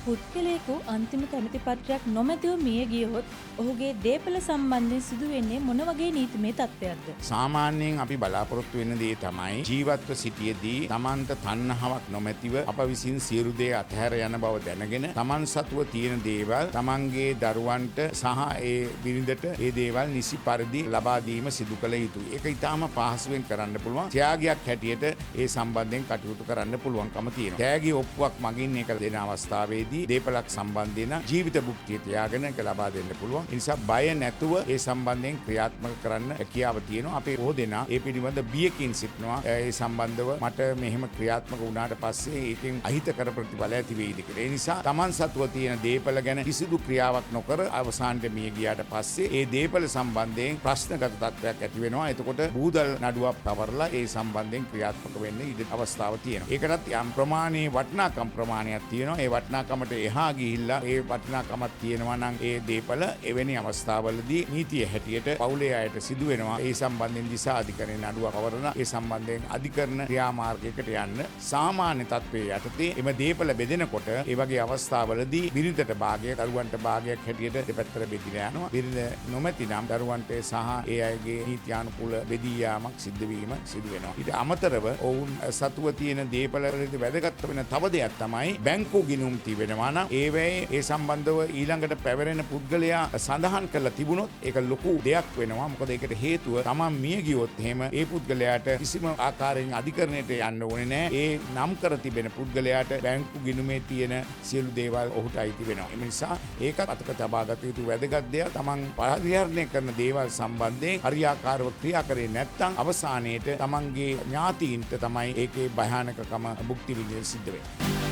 පුද්ගලයෙකු අන්තිම කැමැති පත්‍රයක් නොමැතිව මිය ගියහොත් ඔහුගේ දේපළ සම්බන්ධයෙන් සිදුවෙන්නේ මොන වගේ නීතිමය තත්ත්වයක්ද? සාමාන්‍යයෙන් අපි බලාපොරොත්තු වෙන දේ තමයි ජීවත්ව සිටියේදී තමන්ට තණ්හාවක් නොමැතිව අප විසින් සියලු දේ අතහැර යන බව දැනගෙන තමන් සතුව තියෙන දේවල් තමන්ගේ දරුවන්ට සහ ඒ බිරිඳට ඒ දේවල් නිසි පරිදි ලබා දීම සිදු කළ යුතුයි. ඒක ඉතාම පහසුවෙන් කරන්න පුළුවන්. ත්‍යාගයක් හැටියට ඒ සම්බන්ධයෙන් කටයුතු කරන්න පුළුවන්කම තියෙනවා. තෑගි ඔප්පුවක් මගින් ඒක දෙන අවස්ථාවේදී දීපලක් සම්බන්ධයෙන් ජීවිත භුක්තිය තියාගෙන ඒක ලබා දෙන්න පුළුවන්. ඒ නිසා බය නැතුව ඒ සම්බන්ධයෙන් ක්‍රියාත්මක කරන්න හැකියාව තියෙනවා. අපේ බොහෝ දෙනා ඒ පිළිබඳ බියකින් සිටිනවා. ඒ සම්බන්ධව මට මෙහෙම ක්‍රියාත්මක වුණාට පස්සේ ඒකෙන් අහිතකර ප්‍රතිඵල ඇති වෙයිද කියලා. ඒ නිසා තමන් සතුව තියෙන දීපල ගැන කිසිදු ක්‍රියාවක් නොකර අවසානයේ මිය ගියාට පස්සේ ඒ දීපල සම්බන්ධයෙන් ප්‍රශ්නගත තත්ත්වයක් ඇති වෙනවා. එතකොට බූදල් නඩුවක් පවරලා ඒ සම්බන්ධයෙන් ක්‍රියාත්මක වෙන්න ඉඩ අවස්ථාව තියෙනවා. ඒකටත් යම් ප්‍රමාණයේ වටිනාකම් ප්‍රමාණයක් තියෙනවා. ඒ වටිනාකමට එහා ගිහිල්ලා ඒ වටිනාකමක් තියෙනවා නම් ඒ දේපල එවැනි අවස්ථාවලදී නීතිය හැටියට පවුලේ අයට සිදු වෙනවා. ඒ සම්බන්ධයෙන් දිසා අධිකරණයේ නඩුව පවරන ඒ සම්බන්ධයෙන් අධිකරණ ක්‍රියාමාර්ගයකට යන්න සාමාන්‍ය තත්ත්වයේ යටතේ එම දේපල බෙදෙනකොට ඒ වගේ අවස්ථාවලදී බිරිඳට භාගයක්, දරුවන්ට භාගයක් හැටියට දෙපැත්තට බෙදිලා යනවා. බිරිඳ නොමැති නම් දරුවන්ට සහ ඒ අයගේ නීත්‍යානුකූල බෙදී යාමක් සිද්ධ වීම සිදු වෙනවා. ඊට අමතරව ඔවුන් සතුව තියෙන දේපල වලදී වැදගත් වෙන තව දෙයක් තමයි බැංකු ගිණුම් තිබෙනවා නම් ඒවැයේ ඒ සම්බන්ධව ඊළඟට පැවරෙන පුද්ගලයා සඳහන් කරලා තිබුණොත් ඒක ලොකු දෙයක් වෙනවා. මොකද ඒකට හේතුව තමන් මිය ගියොත් එහෙම ඒ පුද්ගලයාට කිසිම ආකාරයෙන් අධිකරණයට යන්න ඕනේ නෑ. ඒ නම් කර තිබෙන පුද්ගලයාට බැංකු ගිණුමේ තියෙන සියලු දේවල් ඔහුට අයිති වෙනවා. එම නිසා ඒකත් අතක තබා ගත යුතු වැදගත් දෙයක්. තමන් පරිහරණය කරන දේවල් සම්බන්ධයෙන් හරියාකාරව ක්‍රියා කරේ නැත්නම් අවසානයේට තමන්ගේ ඥාතීන්ට තමයි ඒකේ භයානකකම භුක්ති විඳින්න සිද්ධ වෙන්නේ.